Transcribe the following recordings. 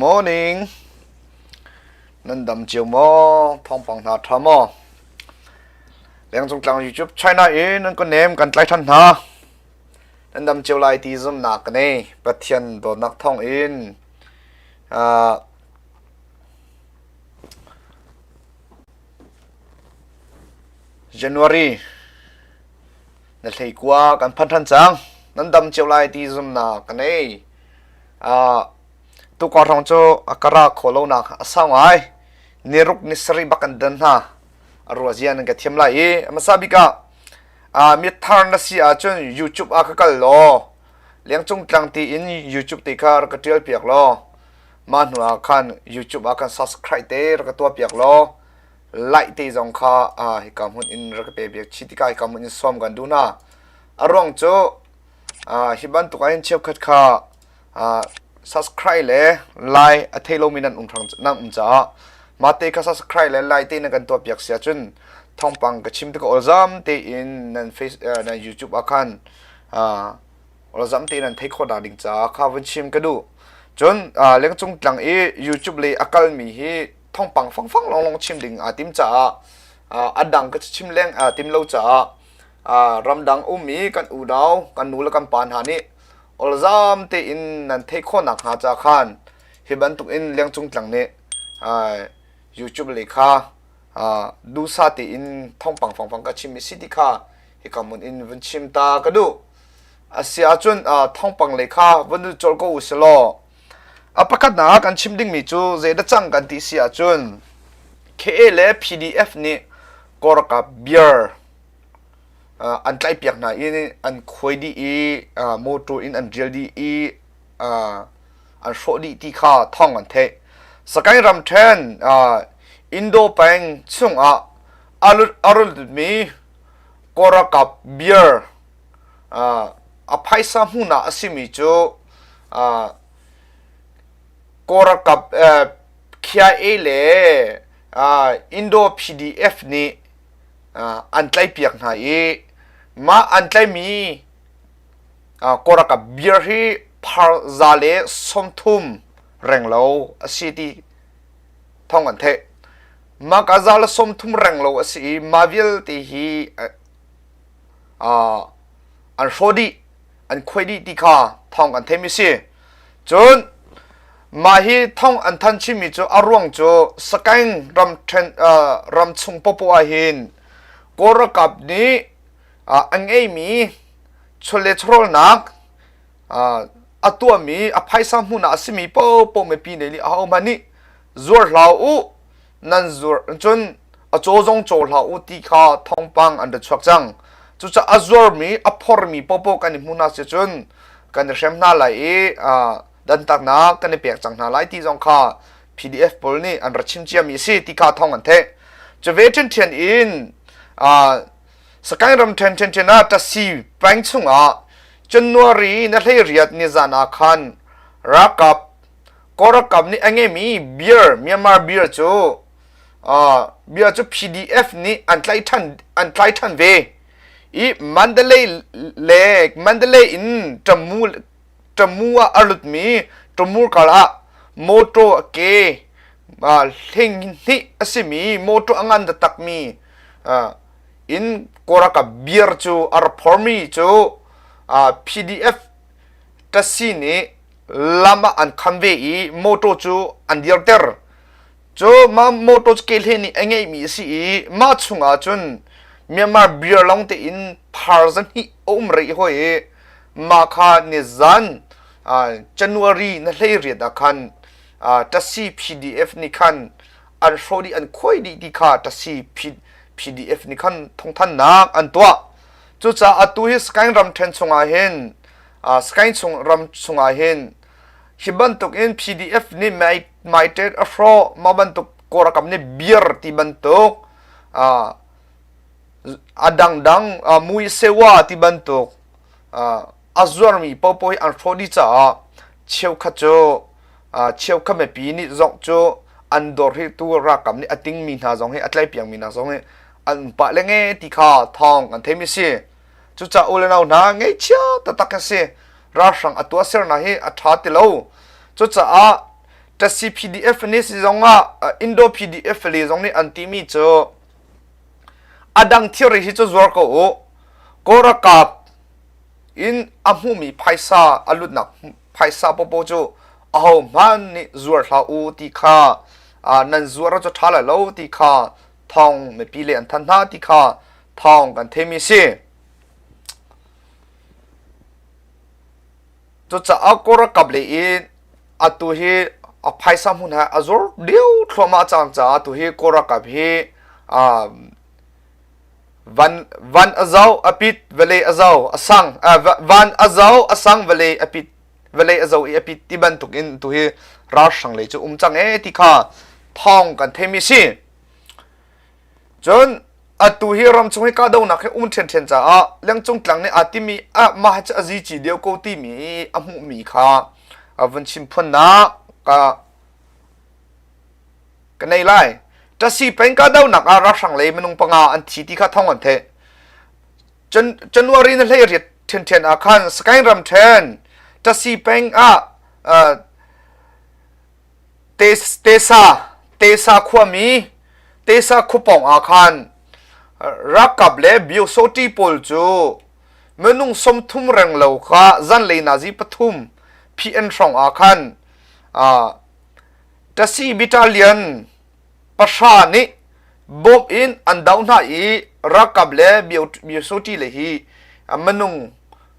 morning. Nan dam cio maw? Thawngpang hna ṭha maw? Lengcung tlang YouTube China in nan ka nem kan tlai ṭhan hna. Nan dam cio lai ti zumnak ka nei. Pathian dawtnak thawng in January na hleikua kan phan ṭhan cang. Nan dam cio lai ti zumnak ka nei. Tukar hrawng cu a ka ra khawh lonak a sau ngai. Ni ruk ni sarih bak kan dan hna. A ruah zia nan ka thiam lai i hmasa bik ah mithar na si ahcun YouTube ah ka kal law lengcung tlang tiin YouTube te kha rak ka ṭial piak law mah hnu ah khan YouTube ah khan subscribe te rak ka tuah piak law like te zong kha hika hmun in rak ka pe piak chih tikah hika hmun in sawm kan duh hna. A ruang cu hi bantuk ahhin cheukhat kha subscribe le like a thei lomi nan um nan um caah mah te kha subscribe le like te na kan tuah piak si ahcun thawngpang ka chim tikah awlzam tein nan face nan YouTube ah khan awlzam tein nan theih khawh nak ding caah kha vun chim ka duh. Cun lengcung tlang i YouTube lei a kalmi hi thawngpang fangfang lawnglawng chim ding aa tim caah a dang ka chim leng aa tim lo caah ramdang ummi kan unau kan nu le kan pa hna nih olzam tein nan theih khawh nakhnga ca khan hi bantuk in lengcung tlang nih YouTube lei kha duhsah tein thawngpang fangfang ka chim i si ti kha hika hmun in vun chim ta ka duh. A si ahcun thawngpang lei kha vun duh colh ko u si law a pakhatnak ah kan chim dingmi cu zeidah cang kan ti si ahcun KA le PDF nih Kawlralkap beer an tlaihpiak hna i an khuai dih i motor in an rial dih i an hrawh dih ti kha thawng an theih. Sakaing ramṭhen Indo peng chungah a rulmi Kawlralkap beer a phaisa hmuhnak a simi cu Kawlralkap KIA le Indo PDF nih an tlaihpiak hna i mah an tlaihmi Kawlralkap beer hi phar 130 renglo a si ti thawng an theih. Mah ka 130 renglo a si i mah vialte hi an hrawh dih, an khuai dih ti kha thawng an theihmi si. Cun mah hi thawng an thanh chinmi cu a ruang cu Sagaing ramṭhen ram chung popoh ah hin Kawl ralkap nih a ngeimi chawleh chawhrawlnak a tuahmi a phaisa hmun ah a simi paohpaoh mipi nei nih ahohmanh nih zuar hlah u nan zuar cun a caw zong caw hlah u ti kha thawngpang an ra chuak cang. Cucaah a zuarmi a phormi paohpaoh kan i hmuh hna si cun kan i hrem hna lai i dantaknak kan i pek cang hna lai ti zong kha PDF pawl nih an ra chim ciami a si ti kha thawng an theih. Cu ve ṭhianṭhian in Sakaing ram ṭhen ṭhianṭhian ah Tasi peng chungah January na 18 nizan ah khan ralkap Kawlralkap nih a ngeimi beer Myanmar beer cu beer cu PDF nih an tlaih ṭhan an tlai ṭhan ve i Mandalay le Mandalay in Tamu Tamu ah a lutmi Tamu kar ah motor a ke hling hnih a simi motor a ngan taktakmi in Kawlralkap beer cu a ra phormi cu PDF tasi nih lam ah an kham ve i motor cu an dirter. Cu mah motor cu kehleh nih a ngeihmi a si i mah chungah cun Myanmar beer lawng tein phar zahnih a um rih hoi i mah kha nizan January na 18 ah khan Tasi PDF nih khan an hrawh dih an khuai dih ti kha Tasi PDF nih khan thawngthannak an tuah. Cucaah atu hi Sakaing ramṭhen chungah hin Sakaing chung ram chungah hin hi bantuk in PDF nih maiṭet a hrawh mah bantuk Kawlralkap nih beer ti bantuk a dangdang mui sewa ti bantuk a zuarmi paohpaoh hi an hrawh dih caah cheukhat cu cheukhat mipi nih zong cu an dawr hi tu ralkap nih a tingmi hna zong hi a tlaipiangmi hna zong hi an um pah le nge ti kha thawng an theimi si. Cucaah u le nau hna ngaihchia taktak a si. Ralhrang a tuahsernak hi a ṭha ti lo. Cucaah Tasi PDF nih si zongah Indo PDF le zong nih an timi cu a dang thilri hi cu zuar ko u. Kawl ralkap in a hmuhmi phaisa a lutnak phaisa popo cu aho hmanh nih zuar hlah u ti kha nan zuar cu ṭha lai lo ti kha thawng mipi le an thanh hna ti kha thawng kan theimi si. Cucaah Kawl ralkap lei in atu hi a phaisa hmun he a zor lio thluahmah cang caah atu hi Kawl ralkap hi van van a zo a pit vawlei a zo a sang van a zo a sang vawlei a pit vawlei a zo i a pit ti bantuk in tu hi ralhrang lei cu um cang ee ti kha thawng kan theimi si. Cun atu hi ramchung hi kahdohnak hi um ṭhianṭhian caah lengcung tlang nih aa timi ah mah cu a zici deuh ko timi a hmuhmi kha a vun chim phuannak ka ka nei lai. Ṭasi peng kahdohnak ah ralhrang lei minung panga an thi ti kha thawng an theih. January na hlei riat ṭhianṭhian ah khan Sagaing ramṭhen Ṭasi peng ah Tesa Tesa khuami Tesa khuapawng ah khan ralkap le Byosoti pawl cu minung 30 renglo kha zanlei nazi pathum PN hrawng ah khan Tasi Battalion pahra nih bawm in an doh hna i ralkap le Byosoti le hi minung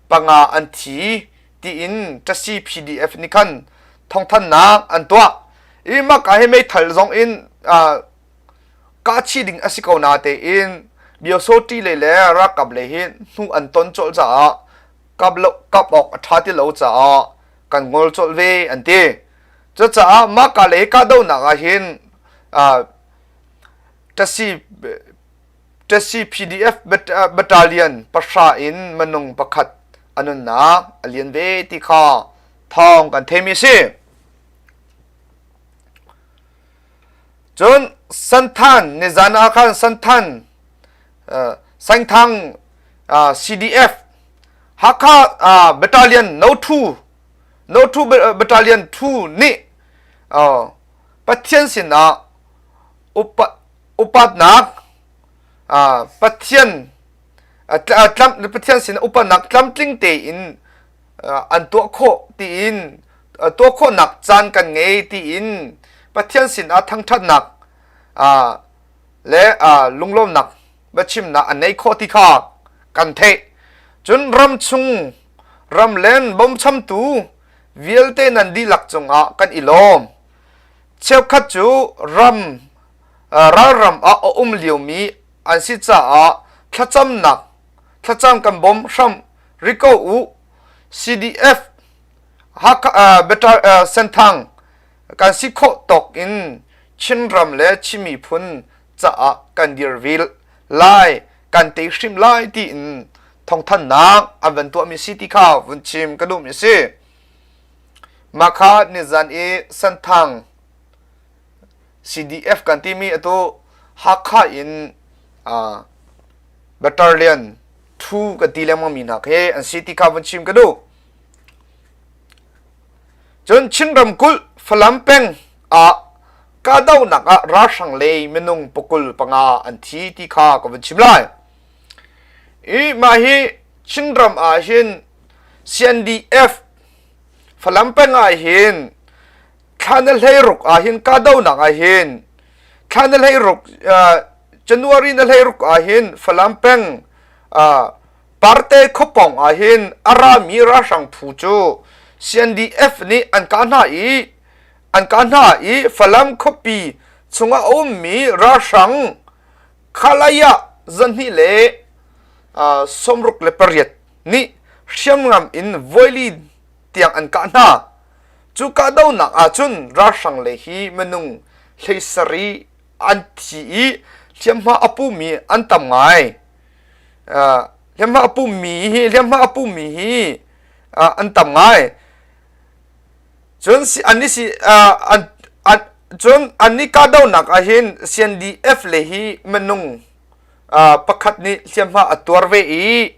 panga an thi tiin Tasi PDF nih khan thawngthanhnak an tuah. I maka hi meithal zong in kahchih ding a si ko na tein Byosoti lei le ralkap lei hi hnu an ton colh caah kap lo kap awk a ṭha ti lo caah kan ngol colh ve an ti. Cucaah mah ka lei kahdohnak ah hin Tasi Tasi PDF battalion pahra in minung pakhat a nunnak a lian ve ti kha thawng kan theimi a si. Cun Santhan nizan ah khan Santhan Saingthang CDF Hakha battalion no 2 no 2 battalion 2 nih Pathian sinah upatnak Pathian Pathian sin upatnak tlamtling tein an tuah khawh tiin tuah khawhnak caan kan ngei tiin Pathian sinah thangṭhatnak le lunglawmnak biachimnak an nei khawh ti kha kan theih. Cun ramchung ramlen bawmchamtu vialte nan dihlak cungah kan i lawm. Cheukhat cu ram ralram ah a um liomi an si caah thlacamnak thlacam kan bawm hram rih ko u. CDF Hakha Better Senthang kan si khawh tawk in Chinram le Chin miphun caah kan dirvil lai kan tei hrim lai tiin thawngthannak an van tuahmi si ti kha vun chim ka duhmi si. Mah kha nizan i Senthang CDF kan timi atu Hakha in Battalion 2 kan ti lengmang mi hna khi an si ti kha vun chim ka duh. Cun Chin ramkulh Falam peng ah kahdohnak ah ralhrang lei minung pakul panga an thi ti kha ka vun chim lai. I mah hi Chinram ah hin CNDF Falam peng ah hin thla na hlei ruk ah hin kahdohnak ah hin thla na hlei ruk January na hlei ruk ah hin Falam peng Parte khuapawng ah hin a rami ralhrang phu cu CNDF nih an kah hna i an kah hna i Falam khuapi chungah a ummi ralhrang Khalaya zahnih le 68 nih hriamnam in voili tiang an kah hna. Cu kahdohnak ahcun ralhrang lei hi minung 17 an thi i hliamhma a pumi an tam ngai. Hliamhma a pummi hi hliamhma a pummi hi an tam ngai. Cun an si an cun an i kahdohnak ahhin CNDF le hi minung pakhat nih hliamhma a tuar ve i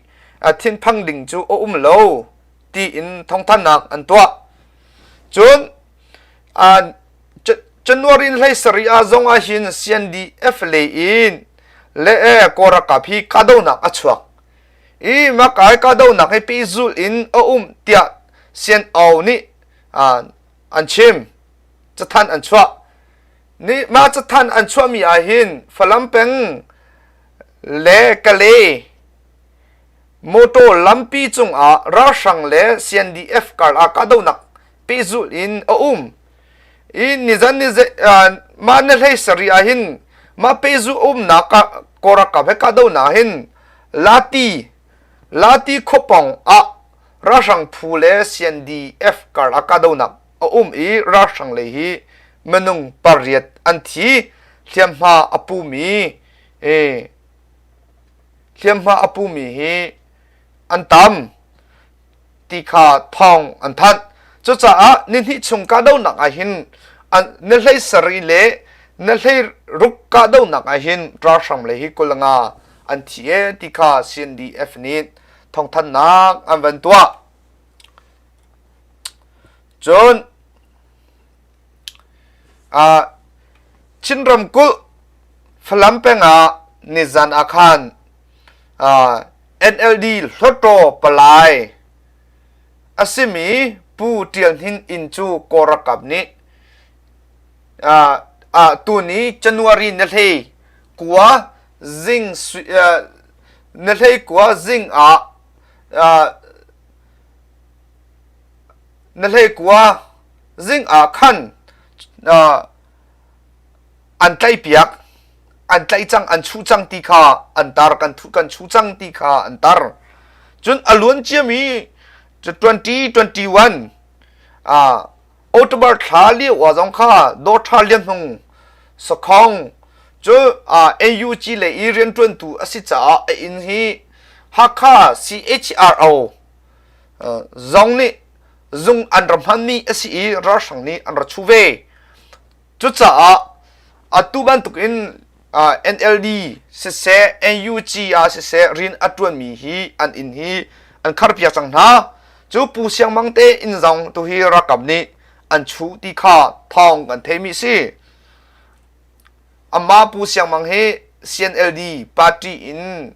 thinphang ding cu a um lo tiin thawngthanhnak an tuah. Cun. January 17 ah zong ah hin CNDF lei in le Kawl ralkap hi kahdohnak a chuak. I makai kahdohnak hi pehzulh in a um tiah CNO nih an chim. Cathanh an chuah. Ni mah cathanh an chuahmi ah hin Falam peng le Kalay motor lampi cungah ralhrang le CNDF karah kahdohnak pehzulh in a um. I nizan ni mah na hlei sarih ah hin mah pehzulh umnak Kawlralkap he kahdohnak hin Lati Lati khuapawng ah ralhrang phu le CNDF karah kahdohnak a um i ralhrang lei hi minung pariat an thi. Hliamhma a pumi hliamhma a pumi hi an tam ti kha thawng an thanh. Cucaah nihnih chung kahdohnak ah hin na hlei sarih le na hlei ruk kahdohnak ah hin ralhrang lei hi 25 an thi e ti kha CNDF nih thawngthanhnak an van tuah. Cun Chin ramkulh Falam peng ah nizan ah khan NLD Hluttaw palai a simi Pu Ṭial Hnin inn cu Kawl ralkap nih tuni January ni hlei kua zing ni hlei kua zing ah na hlei kua zing ah khan an tlaihpiak an tlaih cang an chuh cang ti kha an tar kan thuh kan chuh cang ti kha an tar. Cun a luan ciami 2021 October thla lio ah zong kha Dawtha Lian Hmung Sakhong cu NUG lei i rianṭuantu a si caah a inn hi Hakha CHRO zong nih zung an ra hmanmi a si i ralhrang nih an ra chuh ve. Cucaah atu bantukin NLD siseh NUG ah siseh rian a ṭuanmi hi an inn hi an kharpiak cang hna. Cu Pu Siang Mang te inn zong tuhi ralkap nih an chuh ti kha thawng kan theimi si. Amah Pu Siang Mang hi CNLD party in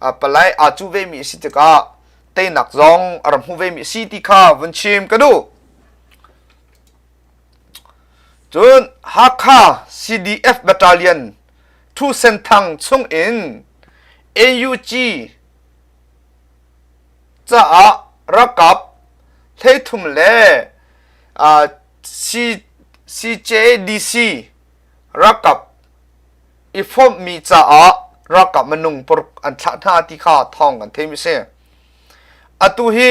palai aa cuh vemi a si tikah teinak zong a rak hmu vemi a si ti kha vun chim ka duh. Cun Hakha CDF Battalion Thu Senthang chung in AUG caah ralkap 33 le CJDC ralkap i fawmhmi caah ralkap minung paruk an thlah hna ti kha thawng kan theimi si. Atu hi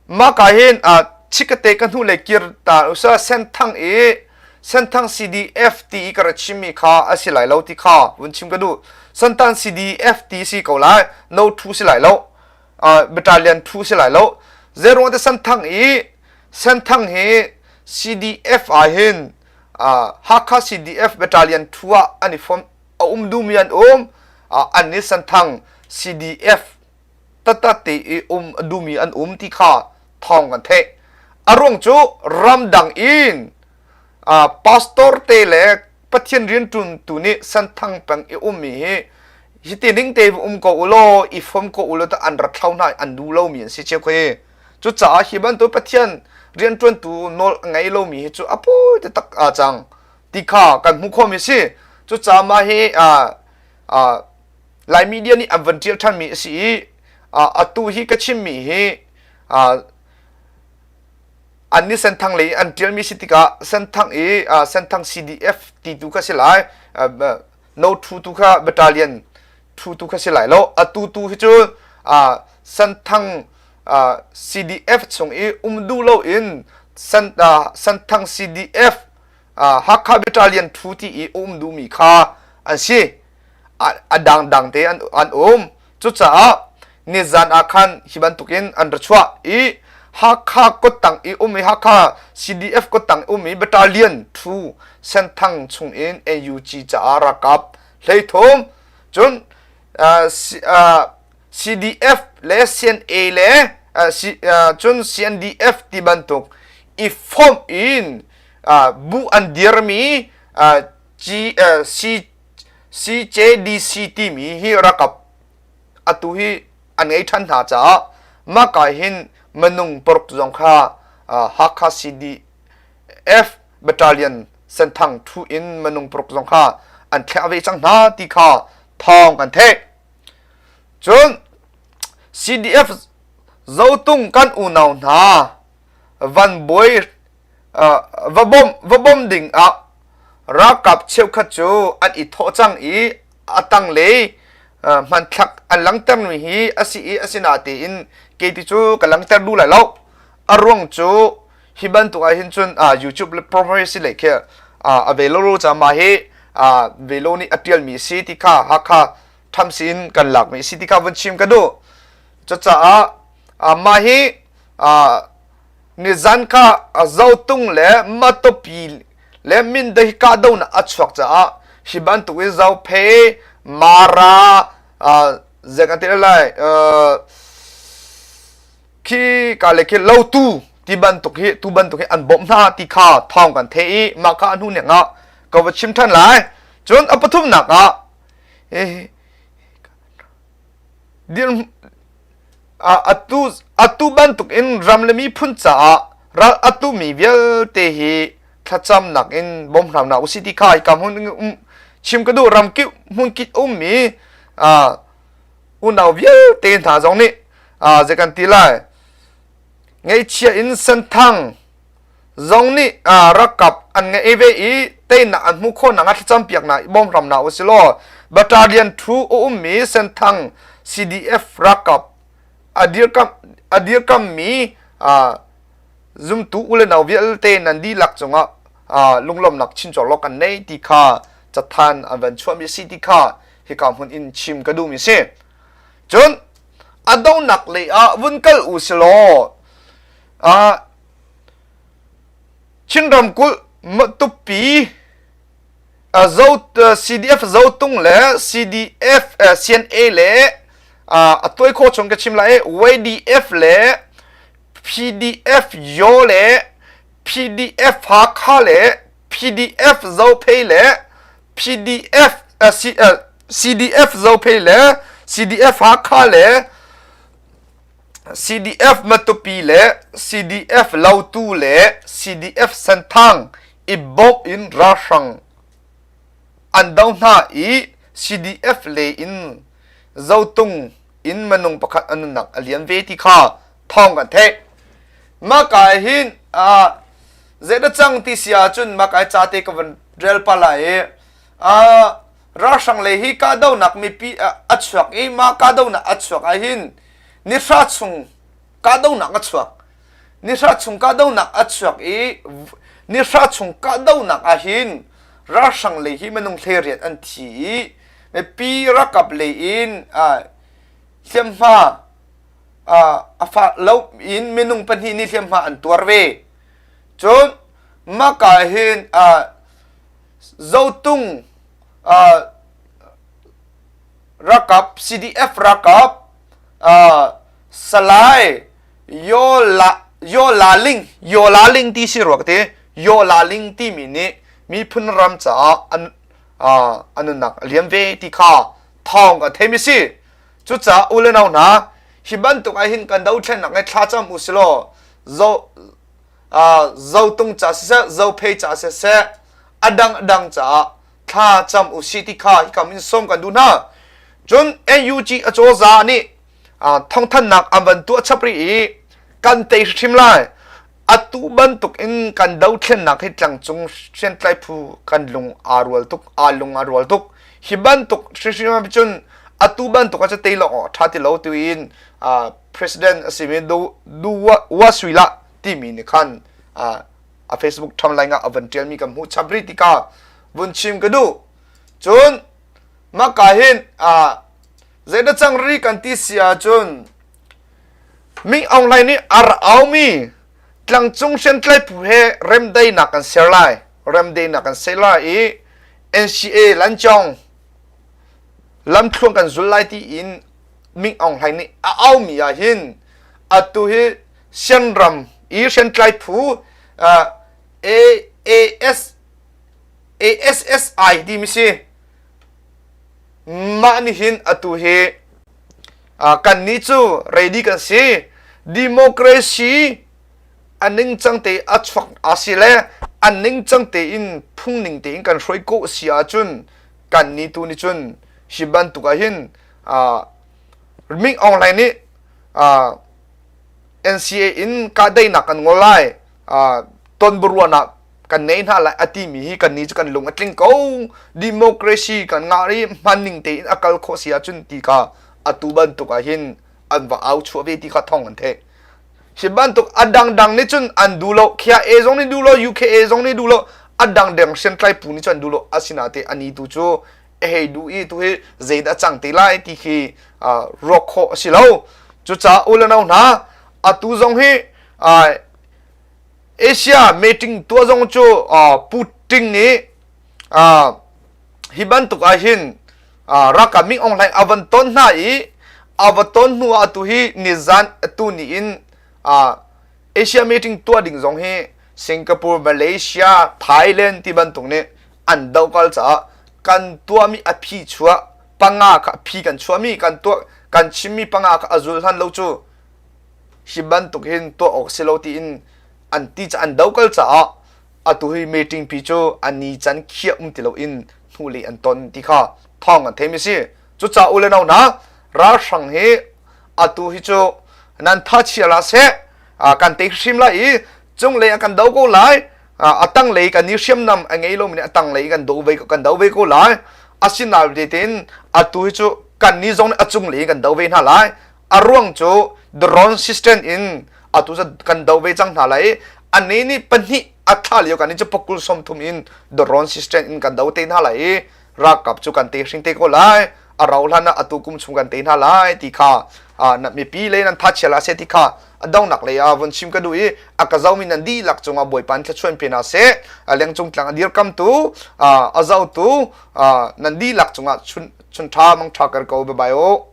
mah ka hin chikate ka hnu le kir ta usa Senthang i Senthang CDF ti i ka ra chimmi kha a si lai lo ti kha vun chim ka duh. Senthang CDF ti si ko lai, no thu si lai lo. Battalion thu si lai lo. Zeruang te Senthang i Senthang hi CDF ah hin Hakha CDF Battalion thu ah an i fom a um duhmi an um. An ni Senthang CDF taktak te i um a duhmi an um ti kha thawng kan theih. A ruang cu ramdang in pastor te le Pathian rianṭuantu nih Senthang peng i ummi hi hiti ning te um ko u law i fom ko u law an rat thlo hna an duh lomi an si cio khi. Cucaah hi bantuk Pathian rianṭuantu nawl a ngei lomi hi cu a pawi taktak aa cang ti kha kan hmuh khawhmi a si. Cucaah mah hi Lai media nih an van ṭial ṭhanmi a si i atu hi ka chimmi hi an nih Senthang lei an ṭialmi si tikah Senthang i Senthang CDF ti tu kha si lai no thu tu kha battalion thu tu kha si lai lo atu tu hi cu Senthang CDF chung i um duh loin Senthang CDF Hakha battalion thu ti i um duhmi kha an si. A dangdang te an um. Cucaah nizan ah khan hi bantukin an ra chuah i Hakha kuttang i um i Hakha CDF kuttang um i battalion thu Senthang chung in NUG caah ralkap 33 cun CDF le CNA le cun CNDF ti bantuk i form in. Bu an dirmi G, C, CJDC timi hi ralkap atu hi an ngei ṭhan hna caah mah hin minung paruk zong kha Hakha CDF Battalion Senthang ṭhu in minung paruk zong kha an thlah ve cang hna ti kha thawng kan theih. Cun CDF Zotung kan unau hna van buai va bawmh va bawmh ding ah ralkap cheukhat cu an i thawh cang i a tanglei hmanthlak an langhtermi hi a si i asinatein kei ti cu ka langhter duh lai lo. A ruang cu hi bantuk ah hin cun YouTube le privacy lei khi a ve lo ca mah hi velo nih a ṭialmi si ti kha Hakha ṭhamsi in kan lakmi si ti kha vun chim ka duh. Cucaah mah hi nizan kha Zotung le Matupi le Mindat hi kahdohnak a chuak caah hi bantuk in Zophei, Mara, zei kan ti lai khi ka le khi Lotu ti bantuk hi tu bantuk hi an bawmh hna ti kha thawng kan theih i mah kha hnu nek ah ka va chim ṭhan lai. Cun a pathumnak ah Atu, atu bantuk in ram le miphun caah ral a tumi vialte hi thlacamnak in bawm hram hna usih ti kha hika hmun um chim ka duh ram kip hmun kip ummi uh, unau vialte hna zong nih uh, zei kan ti lai ngaihchia in senthang zong nih ralkap an ngei ve i teinak an hmuh khawh nakhnga thlacam piaknak i bawm hram hna usih law battalion thu a ummi Senthang CDF ralkap a dirkamh a dirkammi zumtu u le nau vialte nan dihlak cungah lunglawmhnak chincawlawk kan nei ti kha cathan an van chuahmi a si ti kha hika hmun in chim ka duhmi si. Cun a donghnak lei ah vun kal u si law Chin ramkulh Matupi CDF Zotung le CDF CNA le a tuai khawh chung ka chim lai YDF le PDF Yaw le PDF Hakha le PDF Zophei le PDF CDF Zophei le CDF Hakha le CDF Matupi le CDF Lautu le CDF Senthang i bawmh in ralhrang an do hna i CDF lei in Zotung in minung pakhat a nunnak a liam ve ti kha thawng kan theih. Mah ka hin zeidah cang ti si ahcun mah ka ca te ka van rel pa lai i ralhrang lei hi kahdohnak mipi a chuak i mah kahdohnak a chuak ahhin nihra chung kahdohnak a chuak nihra chung kahdohnak a chuak i nihra chung kahdohnak ahhin ralhrang lei hi minung 18 an thi i mipi ralkap lei in hliamhma a fah lo in minung pahnih nih hliamhma an tuar ve cun mah ka hin Zotung ralkap CDF ralkap Salai Yo La Yo La Ling Yo La Ling ti si rua ka ti Yo La Ling timi nih miphun ram caah an an nunnak a liam ve ti kha thawng kan theimi si. Cucaah u le nau hna hi bantuk ah hin kan dothlennak ngai thlacam u si law zo Zotung ca siseh, Zophei ca siseh, a dang a dang caah thla cam u si ti kha hikam in sawm kan duh hna. Cun NUG acawza nih thawngthannak an van tuah chap rih i kan tei hrim lai. Atu bantuk in kan dothlennak hi tlangcung hriamtlai phu kan lung aa rual tuk, aa lung aa rual tuk. Hi bantuk hrimhrim cun atu bantuk ah cu tei lawng awk a ṭha ti lo tiin president a simi Du Du Wa Sui La timi nih khan a Facebook timeline ah a van ṭialmi kan hmuh chap rih tikah vun chim ka duh. Cun maka hin zeidah cang ri kan ti si ahcun Ming Aung Hlaing nih a rak aumi tlangcung hriamtlai phu he remdaihnak kan ser lai remdaihnak kan ser lai i NCA Lancong lamthluan kan zul lai tiin Ming Aung Hlaing nih a aumi ah hin atu hi Sianram i hriamtlai phu A. AS ASSI timi si. Mah nih hin atu hi kan nih cu ready kan si. Democracy a ningcang te a chuak a si le a ningcang tein phungning tein kan hruai ko si ahcun kan ni tu nih cun hi bantuk ah hin Ming Aung Hlaing nih NCA in kahdaihnak kan ngol lai tonbiaruahnak kan nei hna lai a timi hi kan ni cu kan lung a tling ko. Democracy kan ngah i hmanning tein a kal khawh si ahcun ti kha atu bantuk ah hin an va au chuah ve ti kha thawng an theih. Hi bantuk a dangdang nih cun an duh lo. KIA zong nih duh lo, UKA zong nih duh lo, a dangdang hriamtlai phu nih cun an duh lo. Asinain ani tu cu a hei duh i tu hi zeidah a cang te lai ti khi ruak khawh a si lo. Cucaah u le nau hna, atu zong hi Asia meeting tuah zong cu Putin nih hi bantuk ah hin ralkap Min Aung Hlaing a van ton hna i a va ton hnu ah atu hi nizan atu ni in Asia meeting tuah ding zong hi Singapore, Malaysia, Thailand ti bantuk nih an dohkal caah kan tuahmi a phi chuah panga kha phi kan chuahmi kan tuah kan chimmi panga kha a zul hlan lo cu hi bantuk hin tuah awk si lo tiin an ti ca an dokal caah atu hi meeting pi cu an ni can khiah um ti loin hnulei an ton ti kha thawng an theimi si. Cucaah u le nau hna, ralhrang hi atu hi cu nan tha chia la seh, kan te hrim lai i cunglei a kan do ko lai, a tanglei kan i hriamnam a ngei lomi nih a tanglei kan do ve kan do ve ko lai. Asinain tein atu hi cu kan ni zong nih a cunglei kan do ve hna lai. A ruang cu drone system in atu cu kan do ve cang hna lai i ani nih pahnih a thla lio kan i cu pakul 30 in drone system in kan do te hna lai i ralkap cu kan te hring te ko lai. A rau hlan ah atu kum chung kan te hna lai ti kha mipi le nan tha chia la se ti kha a dongnak lei ah vun chim ka duh i a ka zomi nan dihlak cungah Bawipa in thluachuah pe hna seh. Lengcung tlang a dirkamtu a zotu nan dihlak cungah chun chun tha mang tha kar ko. Bye bye o.